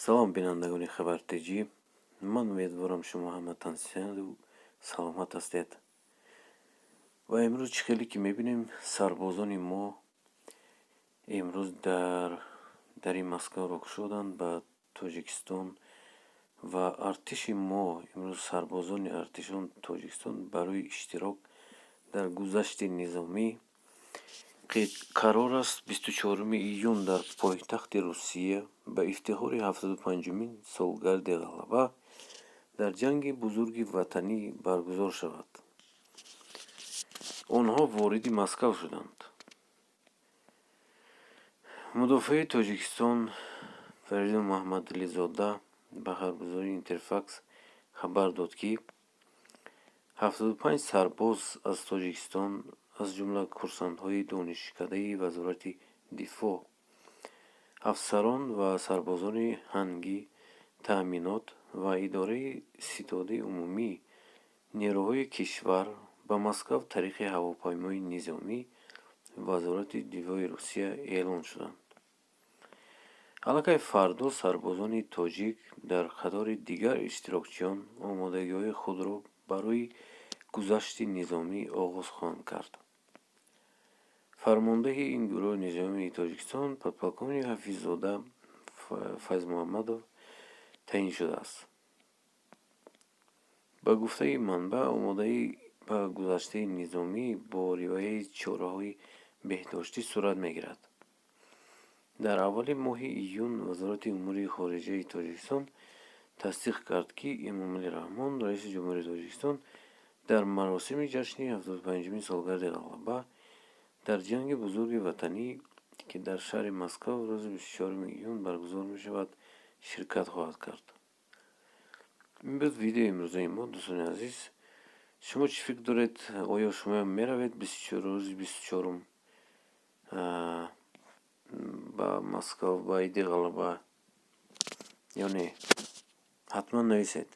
Салом, бинандагони Хабар ТЖ. Ман умедворам, шумо ҳама тансиҳату саломат ҳастед. Ва имрӯз чӣ хеле ки мебинем, сарбозони мо имрӯз дар дари Москавро кушоданд ба Тоҷикистон ва артиши мо имрӯз, сарбозони артишони Тоҷикистон барои иштирок дар гузашти низомӣ, ки қарор аст 24 июн дар пойтахти Русия ба ифтихори 75-умин солгарди ғалаба дар Ҷанги Бузурги Ватанӣ баргузор шавад, онҳо вориди Москав шуданд. Мудофиаи Тоҷикистон Фаридун Муҳаммадализода ба хабаргузории Интерфакс хабар дод, ки 75 сарбоз аз Тоҷикистон, аз ҷумла курсантҳои Донишкадаи Вазорати дифоъ, афсарон ва сарбозони ҳангӣ, таъминот ва идораи Ситоди умумии нерӯҳои кишвар ба Москав тариқи ҳавопаймои низомии Вазорати дифои Русия эълон шуданд. Аллакай фардо сарбозони тоҷик дар қатори дигар иштирокчиён омодагиҳои худро барои гузашти низомӣ оғоз хоҳанд кард. Фармондеҳи ин гурӯҳи низомии Тоҷикистон подполковник Ҳафиззода Файзмуҳаммадов таъин шудааст. Ба гуфтаи манбаъ, омодаӣ ба гузашти низомӣ бо риояи чораҳои беҳдоштӣ сурат мегирад. Дар аввали моҳи июн Вазорати умури хориҷаи Тоҷикистон тасдиқ кард, ки Эмомалӣ Раҳмон, раиси ҷумҳури Тоҷикистон, дар маросими ҷашни 75-умин солгарди ғалаба дар Ҷанги Бузурги Ватанӣ, ки дар шаҳри Москав рӯзи 24 июн баргузор мешавад, ширкат хоҳад кард. Ин буд видеои имрӯзаи мо. Дӯстони азиз, шумо чӣ фикр доред? Оё шумоям меравед рӯзи 24-ум ба Москав ба иди Ғалаба ё не? Ҳатман нависед.